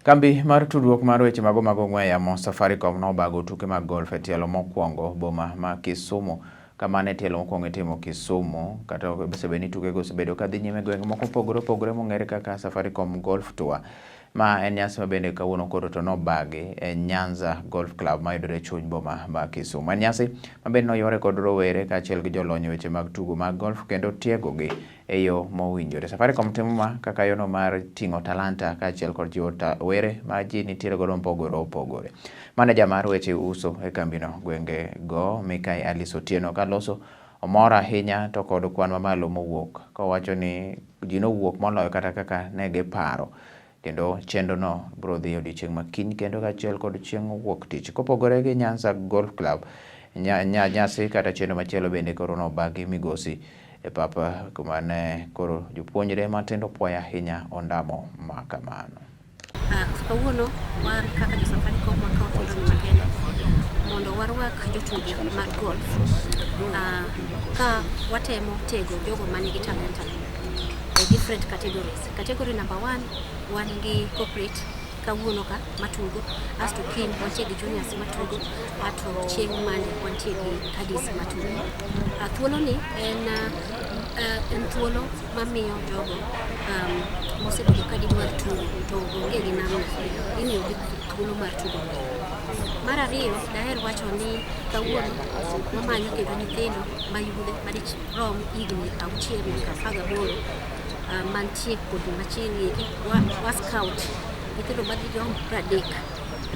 Kambi mar tudruok mar weche mago mag ong'we yamo Safaricom nobago tuke mag golf e tielo mokwongo boma ma Kisumu. Kama ne tielo mokwongo itimo Kisumu, kata osebedo ni tukego osebedo ka dhi nyime e gwenge moko opogore opogore mong'ere kaka Safaricom Golf Tour. Ma en nyasi ma bende kawuono koro to nobagi e Nyanza Golf Club mayudore e chuny boma ma Kisumu. En nyasi ma bende noyware kod rowere kaachiel gi jolony e weche mag tugo mag golf kendo tiegogi e yo mowinjore. Safaricom timo ma kaka yono mar ting'o talanta kaachiel kod jiwo were ma ji nitiere godo mopogore opogore. Maneja mar weche uso e kambino gwenge go Mikai Alice Otieno kaloso omor ahinya to kod kwan mamalo mowuok kowacho ni ji nowuok moloyo kata kaka ne giparo kendo chenrono biro dhi odiochieng' ma kiny kendo kaachiel kod chieng' wuok tich. Kopogore gi Nyanza Golf Club, nyasi kata chenro machielo bende koro nobagi migosi e pap kuma ne koro jopuonjre matindo puoyo ahinya ondamo ma kamano. Kawuono wan kaka jo Safaricom wakawo thuoloni makende mondo warwak jotugo mag golf ka watemo tego jogo manigi talenta e different categories. Category number one, wan gi corporate kawuono ka matugo, asto kiny wantie gi juniors matugo, ato chieng' Monday wantie gi caddies matugo. Thuoloni en thuolo mamiyo jogo mosebedo ka gidwaro tugo to onge gi namna, imiyogi thuolo mar tugo. Mar ariyo, daher wacho ni kawuono wamanyo kendo nyithindo ma yudhe madirom higni 6 nyaka 18 mantie kod machiegni eki wa scout nyithindo madirom 30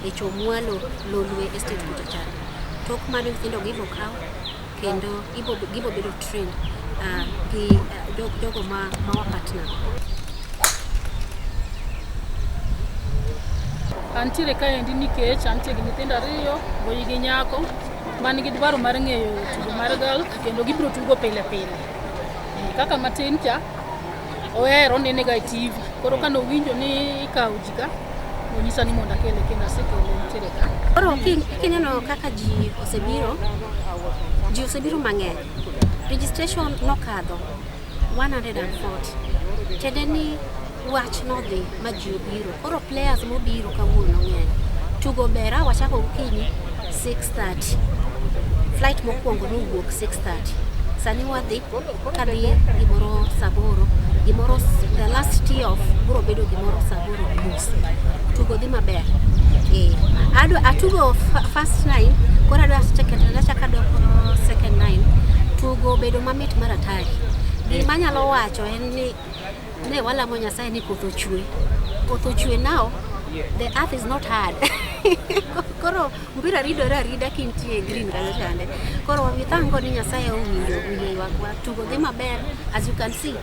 e Chomwalo Lolwe Estate kucha chande. Tok mano nyithindo gi ibo kaw kendo gibo bedo trained gi jogo ma wa partner. Antiere kaendi nikech antie gi nyithindo ariyo, wuoyi gi nyako, man gi dwaro mar ng'eyo tugo mar golf kendo gibiro tugo pile pile. Kaka matin cha, ohero onene ga e TV. Koro kane owinjo ni ikawo ji ka, onyisa ni mondo akele kendo asekele nitiere ka. Koro kineno kaka ji osebiro, ji osebiro mang'eny. Registration nokadho 140. Tiende ni wach nodhi ma ji obiro. Koro players mobiro kawuono ng'eny. Tugo ber, a wachako gokinyi 6:30. Flight mokwongo nowuok 6:30. Sani wadhi kadhi gimoro saa 8, gimoro the last tee off biro bedo gimoro saa 8:30. Tugo dhi maber. Adwa atugo first nine, koro adwa second, achako adok second nine. Tugo bedo mamit mar atari. Gima anyalo wacho en ni ne walamo Nyasaye ni koth ochwe. Koth ochwe now, the earth is not hard. Koro mpira ridore arida kintie green kanyo chande. Koro we thank God ni Nyasaye owinjo ywakwa. Tugo dhi maber as you can see.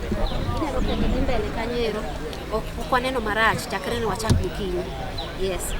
Ineno kendo dhi mbele kanyo ero. Ok waneno marach chakre ne wachak gokinyi. Yes.